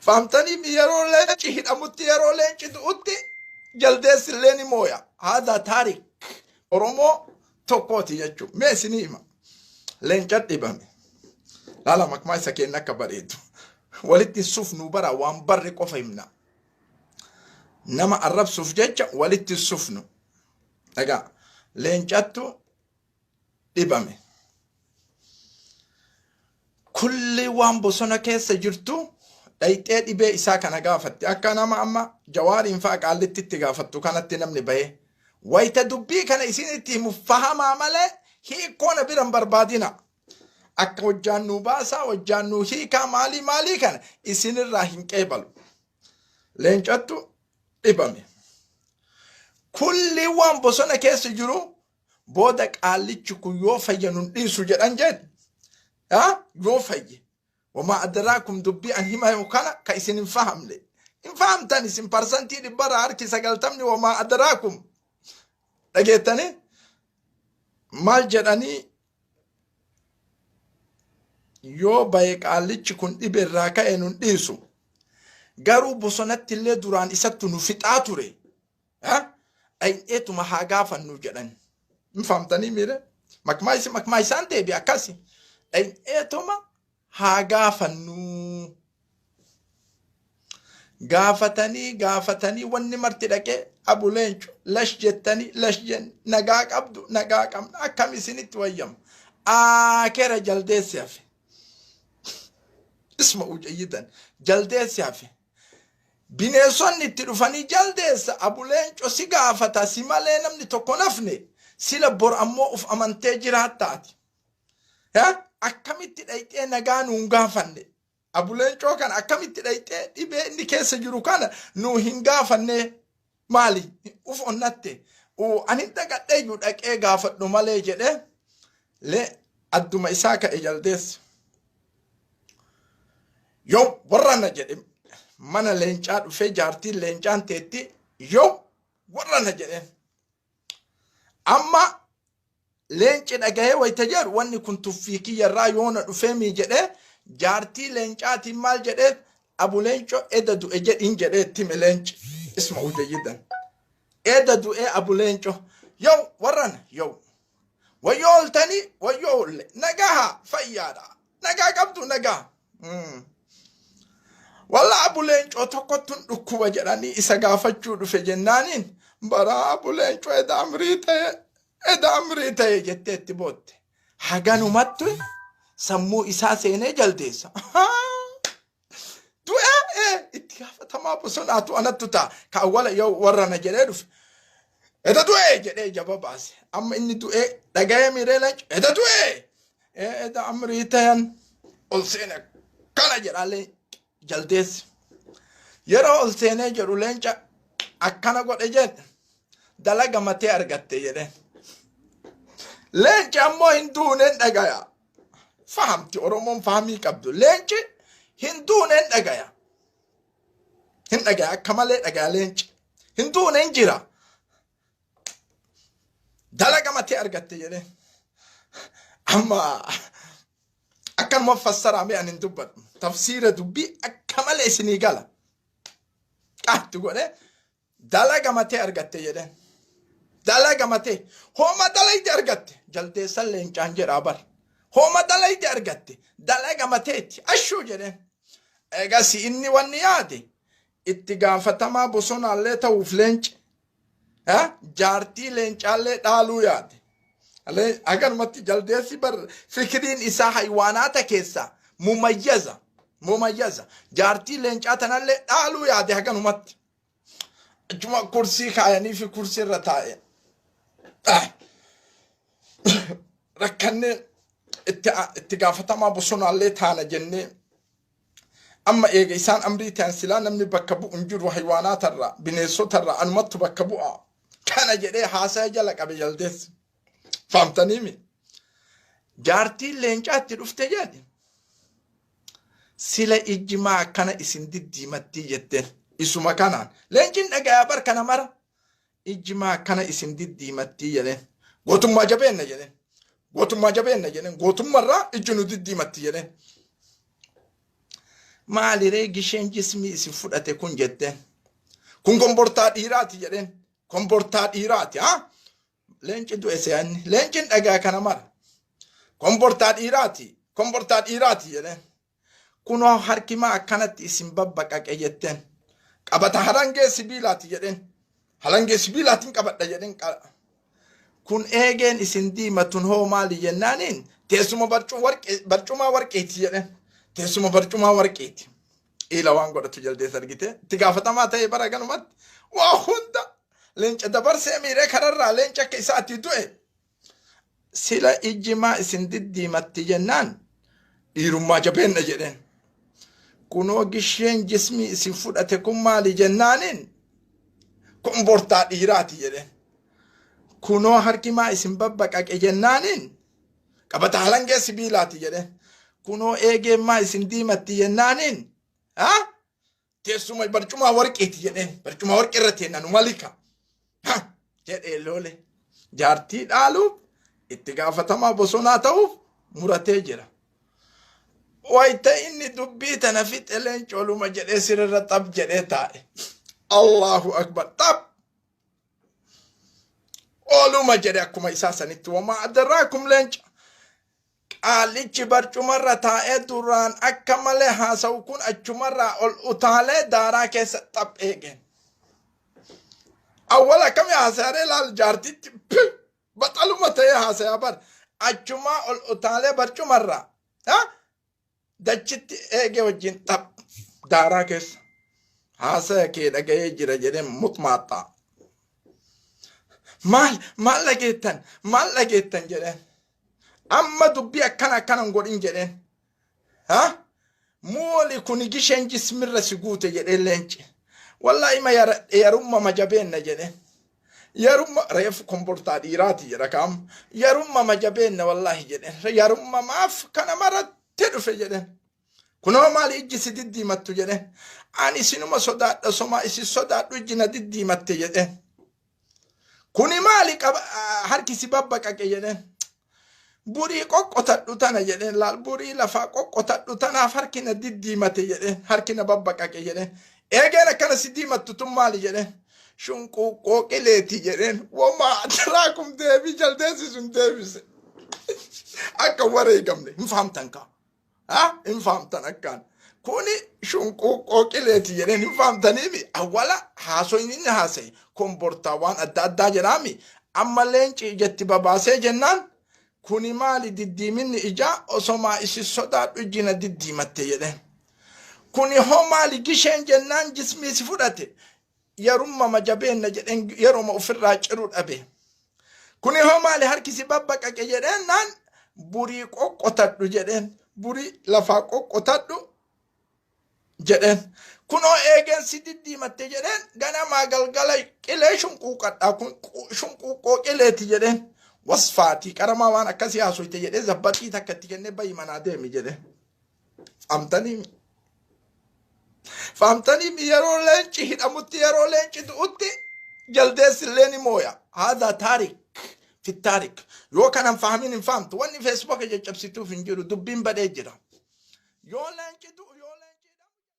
Fahamtanii yeroo leenci hidhamutti, yeroo leenci du'utti jaldeessi illee ni mooya. Haadha taarik Oromoo tokkooti jechuudha. Mee isinii hima. Leenca dhibame. Laala makmaa isa kenna akka bareedu. Walitti sufnu bara waan barre qofa himna. Nama arrabsuuf jecha walitti sufnu. Egaa leencattu dhibame. Kulli waan bosona keessa jirtu dhayxee dhibee isaa kana gaafatte. Akka nama amma Jawaariin fa'a Qaallitti itti gaafattu kanatti namni bahee. Wayita dubbii kana isinitti himu fahamaa malee hiikoo na bira hin barbaadina. Akka hojjaan nuu baasaa, hojjaan nuu hiikaa, maalii maalii kana isinirraa hin qeebalu. Leencattu dhibame. Kulli waan bosona keessa jiru booda qaallichi kun yoo fayye nun dhiisu jedhan jedhe. Yoo fayye. Wamaa adraakum, dubbii an hima kana ka isin hin fahamne. Hin fahamtan isin 100% harki 90. Wamaa adraakum dhageettanii maal jedhanii, yoo baye qaallichi kun dhibe irraa ka'e nun dhiisu. Garuu bosonatti illee duraan isattu nu fixaa ture. Dhayxeetuma haa gaafannu jedhan. Hin fahamtanii miire? Makmaa isi makmaa isaan deebi akkasi. Dhayxeetuma haa gaafannu. Gaafatanii gaafatanii wanni marti dhaqee, "Abu Leenco, lash jettanii?" "Lash jenne." "Nagaa qabdu?" "Nagaa qabna." "Akkam isinitti wayyama?" Aakera jaldeessi hafe. Isma ujayyidan jaldeessi hafe. Bineensonni itti dhufanii, "Jaldeessa, Abu Leenco si gaafata, si malee namni tokko nafne, sila bor ammoo uf amantee jiraattaati. Akkamitti dhayxee nagaa nuun gaafanne? Abu Leencoo kana akkamitti dhayxee dhibee inni keessa jiru kana nuu hin gaafanne? Maali uf onnatte? Ani dhaqadheeyyuu dhaqee gaafadhu malee," jedhee lee adduma isaa ka'e jaldeessi. Yoo warra na jedhe mana leencaa dhufee, jaartiin leencaan teetti, "Yoo warra na," jedheen. Amma leenci dhagahee wayita jedhu, wanni kun tuffii kiyyarraa yoona dhufee mii jedhee, jaartii leencaatiin maal jedhee, "Abu Leencoo eda du'e jedhiin," jedhee itti hime leenci. Isma ujayyidan. Eda du'ee Abu Leencoo. "Yoo warran yoo wayyoo oltanii, wayyoo olle, nagaha, fayyaadha, nagaa qabdu, nagaa. Walla Abu Leencoo tokkottun dhukkuba jedhanii isa gaafachuu dhufe," jennaaniin, "Baraa Abu Leencoo eda amrii ta'e, eda amrii ta'e," jettee itti bootte. Haganumattu sammuu isaa seenee jaldeessa. Du'ee itti gaafatamaa bosonaatu anattu ta'a. Ka awwala yoo warra na jedhee dhufe. "Eda du'ee," jedhee jaba baase. Amma inni du'ee dhaga'ee miiree leenca. "Eda du'ee. Eda amrii ta'an," ol seene kana jedhaalee jaldeessi. Yeroo ol seenee jedhu leenca akkana godhe jedhe, "Dalaga matee argatte," jedheen. Leenci ammoo hin duuneen dhagaya. Fahamti Oromoon fahamii qabdu. Leenci hin duuneen dhagaya. Hin dhagaya, akka malee dhagaya leenci. Hin duuneen jira. "Dalaga matee argatte," jedheen. Amma akkanuma fassaraame ani hin dubbadhu. Tafsiira dubbii akka malee isinii gala. Qaatti godhee, "Dalaga matee argatte," jedheen. "Dalaga matee hooma dalayde argatte," jaldeessan leencaan jedhaa bar. "Hooma dalayde argatte, dalaga mateetti ashuu," jedheen. Egas inni wanni yaade itti gaafatamaa bosonaallee ta'uuf leenci jaartii leencaallee dhaaluu yaade. Agarumatti jaldeessi bar fikiriin isaa haywaanaata keessaa mumayyaza mumayyaza, jaartii leencaa tanallee dhaaluu yaade haganumatti. Achuma kursii kaayanii fi kursii irra taa'e. "Rakkannee itti gaafatamaa bosonaallee taana jennee, amma eega isaan amrii ta'an silaa namni bakka bu'u hin jiru, haywaanaatarraa, bineensotarraa anumattu bakka bu'a," kana jedhee haasaya jala qabe jaldeessi. Fahamtaniimi? Jaartiin leencaatti dhufte jedhe. "Sila ijji maa akkana isin diddiimattii?" jetteen. Isuma kanaan. Leencin dhagayaa bar kana mara. "Ijji maa akkana isin diddiimattii?" jedheen. "Gootummaa jabeenna," jedheen. "Gootummaa jabeenna," jedheen. "Gootummarraa ijji nu diddiimatti," jedheen. Maali ree gisheen jismii isin fudhate kun jetteen. Kun kombortaa dhiiraati jedheen. Kombortaa dhiiraati ha? Leenci du'e se'anni. Leencin dhagaa kana mara. Kombortaa dhiiraati. Kombortaa dhiiraati jedheen. Kunoo harki maa akkanatti isin babbaqaqe jetteen. Qabata harangee sibiilaati jedheen. Harangee sibiilaatiin qabadha jedheen. Kun eegeen isin diimatun hoo maali jennaaniin teessuma barcumaa warqeeti jedheen. Teessuma barcumaa warqeeti. Iila waan godhatu jaldeessa argite. Itti gaafatamaa ta'e bara ganumatti waa hunda leenca dabarsee miiree kararraa leenca akka isaatti du'e. Sila ijji maa isin diddiimatti jennaan dhiirummaa jabeenna jedheen. Kunoo gisheen jismii isin fudhate kun maali jennaaniin kombortaa dhiiraati jedheen. Kunoo harki maa isin babbaqaqe jennaaniin qabata halangee sibiilaati jedheen. Kunoo eegeen maa isin diimatti jennaaniin ha teessuma barcumaa warqeeti jedheen. Barcumaa warqee irra teenna nu malika. Ha jedhee loole. Jaartii dhaaluuf itti gaafatamaa bosonaa ta'uuf muratee jira. Wayita inni dubbii tana fixe leenci oluma jedhee sirrirra xab jedhee taa'e. Allahu akbar xab. Oluma jedhe akkuma isaa sanitti wamaa adarraakum leenca. Qaalichi barcumarra taa'ee duraan akka malee haasa'u kun achumarraa ol utaalee daaraa keessa xab eegeen. Awwal akkami haasa'aree laal jaartitti baxaluma ta'ee haasayaa bar achumaa ol utaalee barcumarraa dachitti eegee wajjin xab daaraa keessa haasaya kee dhaga'ee jira jedhee muxmaaxxaa. Maal maal dhageettan maal dhageettan jedheen. Amma dubbii akkana akkana hin godhin jedheen. Ha? Mooli kuni gisheen jismirra si guute jedheen leenci. Wallaahi ma yarumma majabeenna jedheen. Yarumma reefu kombortaa dhiiraati jedha kaam. Yarumma majabeenna wallaahi jedheen. Yarumma maaf kana maratti dhufe jedheen. Kunoo maali ijji si diddiimattu jedheen. Ani isinuma sodaadha somaa isin sodaadhu ijji na diddiimatte jedheen. Kuni maali qaba harki si babbaqaqe jedheen. Burii qoqqotadhu tana jedheen laal burii lafaa qoqqotadhu tanaaf harki na diddiimate jedheen harki na babbaqaqe jedheen. Eegeen akkana si diimattu tun maali jedheen. Shunquuqqoo qileeti jedheen. Womaa adaraakum deebii jaldeessi sun deebise. Akka wareegamne hin fahamtan kaa. Ha? Hin fahamtan akkaan. Kuni shunquuqqoo qileeti jedheen hin fahamtaniimi. Awwala haasoyni inni haasaye kombortaa waan adda addaa jedhaami. Amma leenci ijatti babaasee jennaan kuni maali diddiiminni ijaa osomaa isin sodaadhu ijji na diddiimatte jedheen. Kuni hoo maali gisheen jennaan jismii si fudhate yarumma jabeenna jedheen yeroma ofirraa ciru dhabe. Kuni hoo maali harki si babbaqaqe jedheen naan burii qoqqotadhu jedheen burii lafaa qoqqotadhu jedheen. Kunoo eegeen si diddiimatte jedheen ganamaa galgala qilee shunquuqadha kun shunquuqqoo qileeti jedheen. Wasfaatii qaramaa waan akkasii haasoyte jedhee zabbaxii takka itti kennee bayi manaa deemi jedheen. Fahamtanii fahamtanii yeroo leenci hidhamutti yeroo leenci du'utti jaldeessi illee ni mooya. Haadha taarik fi taarik yoo kanan fahamin hin fahamtu wanni feesbuuka caccabsituuf hin jiru dubbiin badhee jira. Yoo leenci du'u